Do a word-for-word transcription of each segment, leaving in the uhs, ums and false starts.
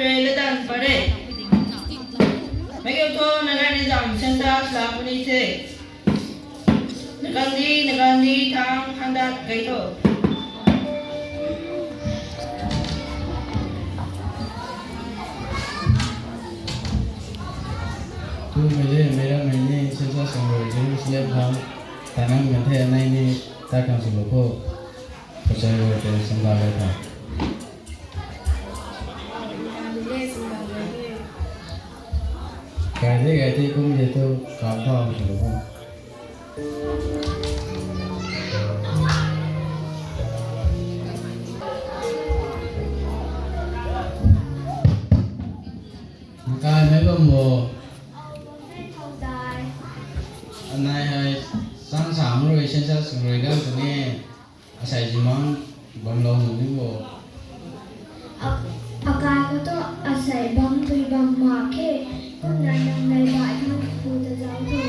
Rui ladan pare. Meic kiu thu nang rui ni zam census la puni the. Nang kandi, nang kandi thang handat gay tho. Tumei le, meic rammei ni census sung rui Jerusalem thang tanang kan the, anei ni ta kan sw lou kho. Pasai rui tei sangga le tha. Gay de, gay de, kum de tu kam thau sw lou kho. Nang kai meic bam bo. Anei hei chang sam rui census sung rui ganv sw ni, asei zimang bam lou nuh ni bo. A-, akai khou tu asei bam pui bam mak khe, kumna nang nai bai thang pu ta zauc tho.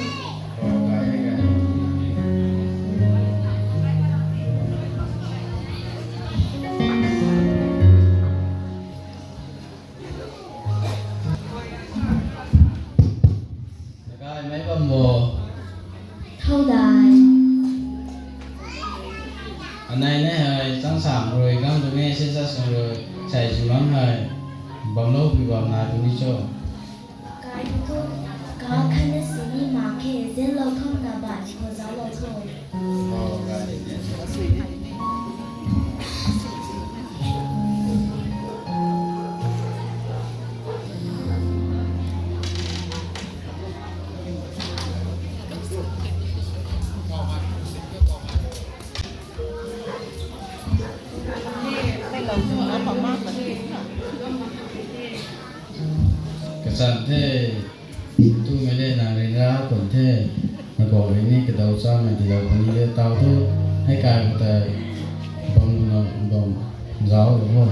Nang kai meic bam bo. Thau dai. Anei ni hei chang sam rui ganv sw ni, census sung rui asei zimang hei bam lou pui bam nai puni cho. Kai tu tu, ka khatna sini mak khe, zenlou khang na bai khou zauclou tho. Kachan the, tumei le nang ryanra khwan the, na kau rui ni kadau chamei tiilou puni de tau thu, hei kai khou tei bam na bam zauc lou kho.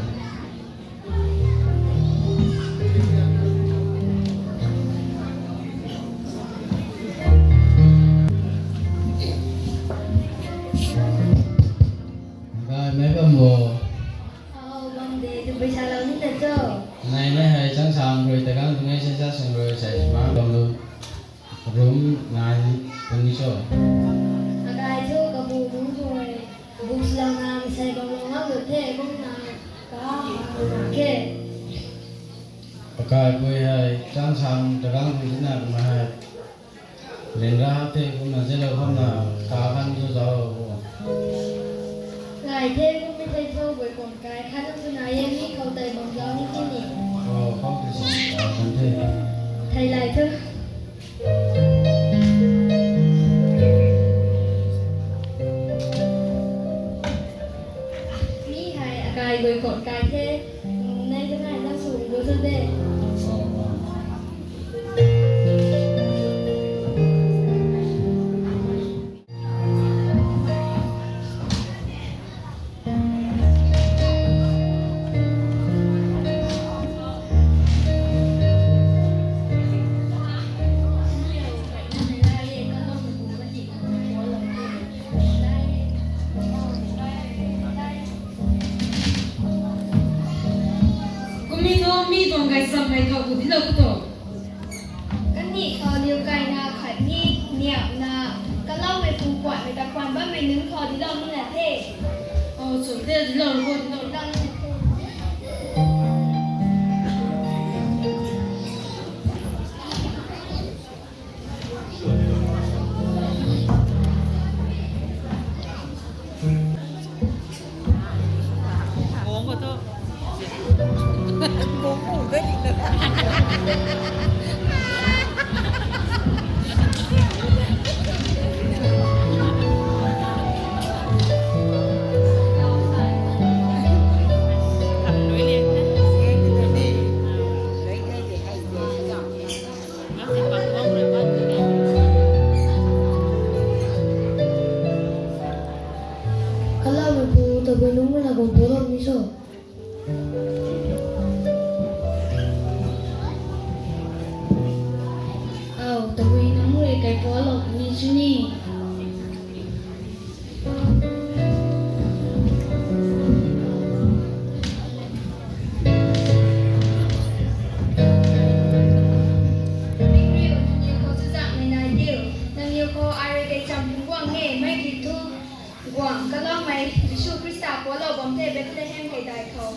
Nang kai meic bam bo. Aw, bam de, tabui salou ni ta cho. Anei ni hei chang sam rui ta ganv sw ni, census sung rui asei zimang bam lou room nai puni cho. Akai thu kabu room khou rui buk swlouna asei bam lou ngam lu the, kumna ka khe. Akai pui hei chang sam ta ganv sw tina kumna hei ryanra the, kumna zenlou khang na ka khan tu zauc lou kho. Ngai the, kummei the thu, bui kuan kai khat na tu nai e, mi khou tei bam zauc ni the ni. Aw, khou tei si, ka khan the. Thei lai thu. Mi hei akai gui kuan kai the, nai ta nai na sw gu sw de. Kummi thu mi tuang gaychamv hei khou ku dilou ku tho. Kaniw khou liu kaina khatni niamna, kaloumei pu kuanmei ta kuan bammei nunc khou dilou nina the. Aw, chum the, dilou kho, dilou. Khou ai rui kei cham phung guang e, mei ki thu guang kaloumei Jisu Khrista pualou bam the Bethlehem kei dai khou.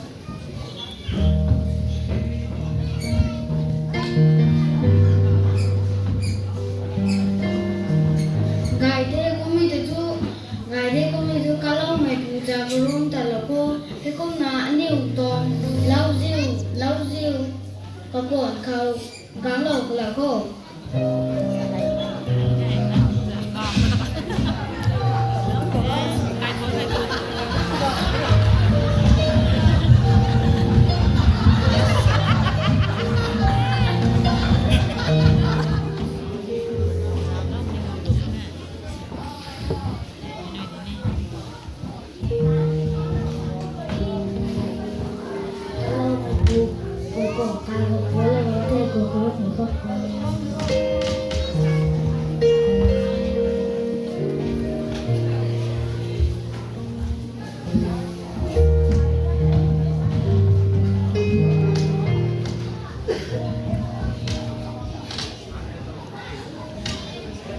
Gay the kummei tu thu, gay the kummei thu kaloumei pu cha karum ta lou kho, heikumna aniu tuang lauziu, lauziu, kakuan khou, ganglou lou kho.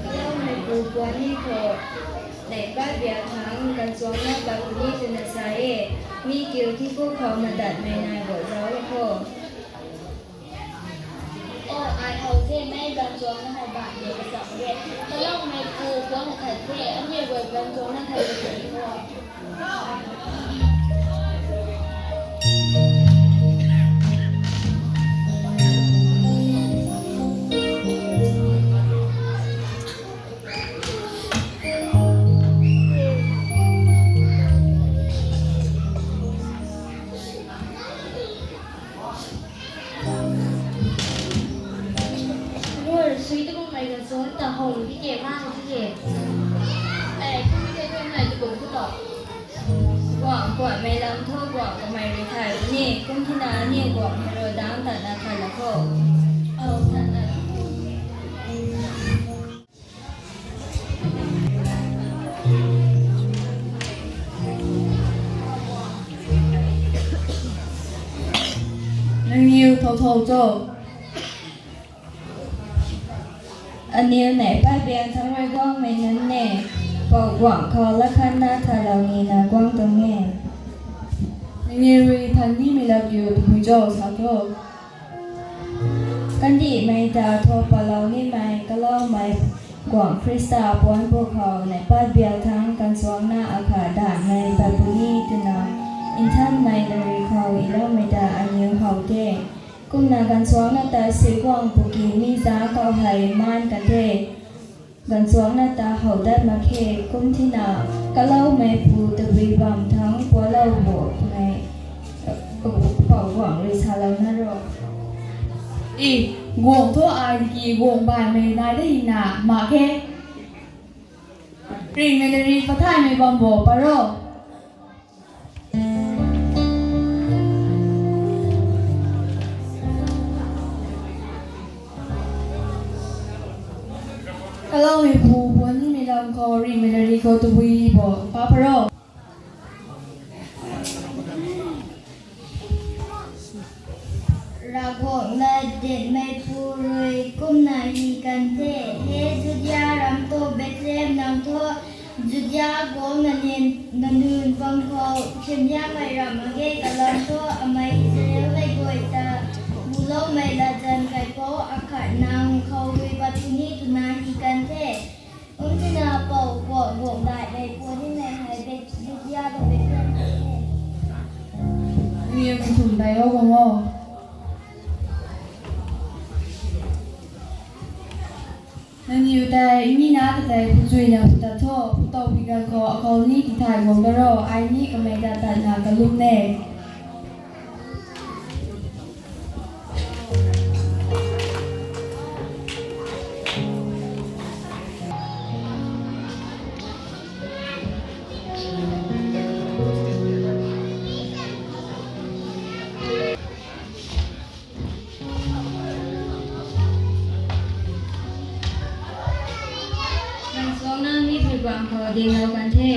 Kaloumei pu puan ni khou, neihpat biak thangc ganvchuangna bam puni twna sa e, mi kiu thingku khou madatmei nai bo zauc e kho. O, ai how the, mei ganvchuangna hei bam de kacham e. Kaloumei pu puan khat the, aniu guay ganvchuangna khat the kho. Rui sui tu bam mei ganvchuang ta how lu di ke, ma di ke. Ei, kum di ke, kum nai tu bam tu to. Guang kuatmei lam thu guang kamei rui thay ni, kum thina aniu guang hei rui dang tatna thay la kho. O, tatna. Nangniw thow thow cho. Aniw neihpat biak thangc rui guangmei nunc e, pou guang khou latkhatna thalou nina guang tuang e. Nangniw rui than nimei lam kiu tabui cho sa tho. Kandihmei ta tho palou nimei kaloumei guang Khrista puanc pwkhou neihpat biak thangc ganvchuangna akhat danhmei tat puni twna nthanmei lari khou iloumei ta aniw how the. Kumna ganvchuangna ta siguang pwki mi za kau hei maan kan the. Ganvchuangna ta how dat mak khe, kum thina kaloumeipu tabui bam thangc pualou bo twmei pou guangc rui salouna ro. I, guangc thu ai ki guang baihmei nai da hina mak khe. Ringhmei lari pathaymei bam bo pat ro. Kaloumeipu puan nimei lam khou ringhmei lari khou tabui bo pa pat ro. Ravguangc lat dinhmeipu rui kumna hi kan the, He Judia ram tu Bethlehem nang thu, Judia guangc nanin nanun bam khou thiamliangmei ramh mak ge, kalam thu amei Israelmei guay ta buloumei latzan kaipouc akhat nang khou rui pat puni twna hi kan the. Kum thina pou guangc guangc daihmei puan nimei hei Judia ta Bethlehem the. Aniw kathumh tei o guang o. Nangniw tei mi na ta tei phuchuina phutat tho, phutow pi ganv khou akhou ni tithay guang da ro, ai ni kamei ta tatna kalum e. Ganvchuangna mipui bangc khou dinglou kan the,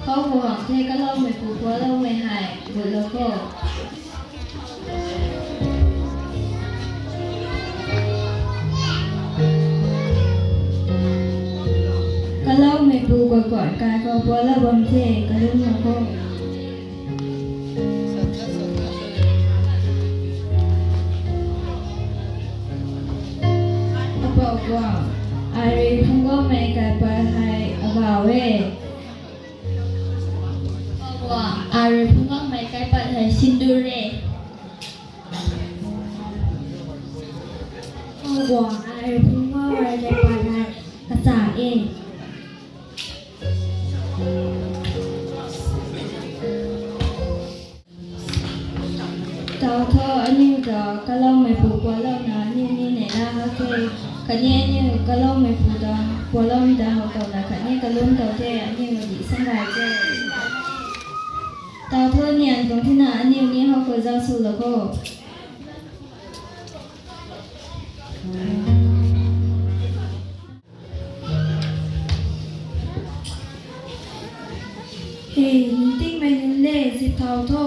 khou khou hang the kaloumeipu pualoumei hei gutlou kho. Meipu guay guay kai khou puala bam the, kalum na khou. Apou guang, ai rui phungc guangmei kaipat hei agau e. Apou guang, ai rui phungc guangmei kaipat hei sindur e. Apou guang, ai rui phungc guangmei kaipat hei kacha e. Tau tho, aniu ta kaloumeipu pualouna aniu ni neihla hak the. Khatni aniu kaloumeipu ta pualoumei ta how touna khatni kalum tow the, aniu di sangay the. Tau tho, nian tuang thina aniu ni how khou zau swlou kho. He, ningtingmei nunc le, zip thau tho,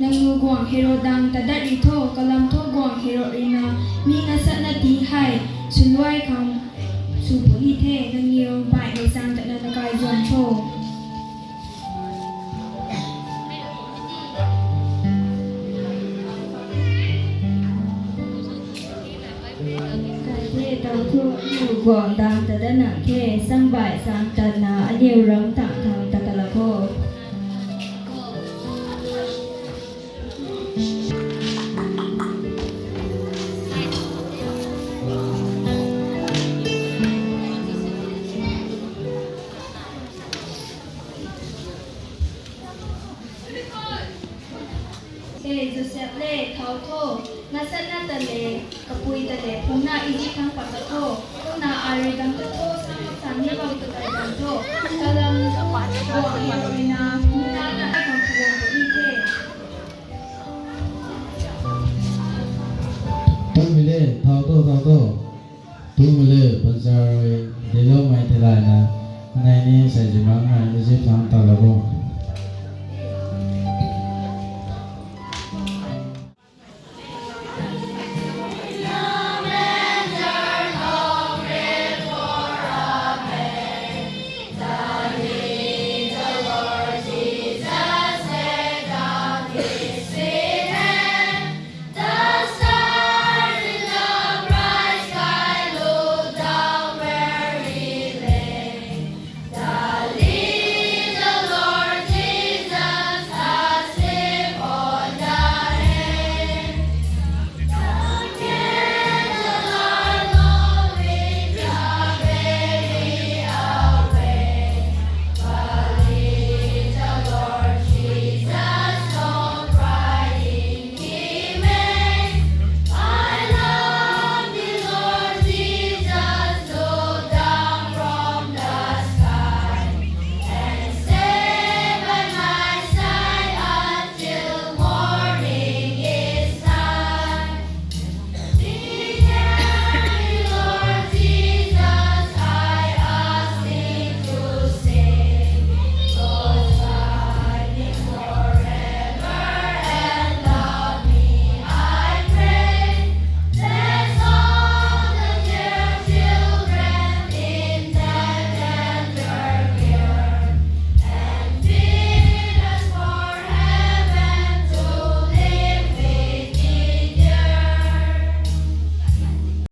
nangniw guang Herod dang ta dat ri tho, kalam thu guang Herod rui na, mi ngasatna ti hei, swluai khang, sw puni the, nangniw baihmei zaeng tatna nakai zuan tho. Kai the, tau thu, aniu guang dang ta dat nang the, sambai zaeng tatna aniu ram tang thang ta kalak kho. E Joseph le, thau tho, ngasatna ta le, kapui ta le phungna Izip thangc pat ta tho, kumna ai rui dang ta tho, sa maksan ni bam ta kai bam tho, kalam guang Herod rui na, mi nana ai khang phuang puni the. Tumei le, thau tho, thau tho. Tumei le, bazar rui diloumei theilayna, anei ni saizimangna Izip thangc ta lak kho.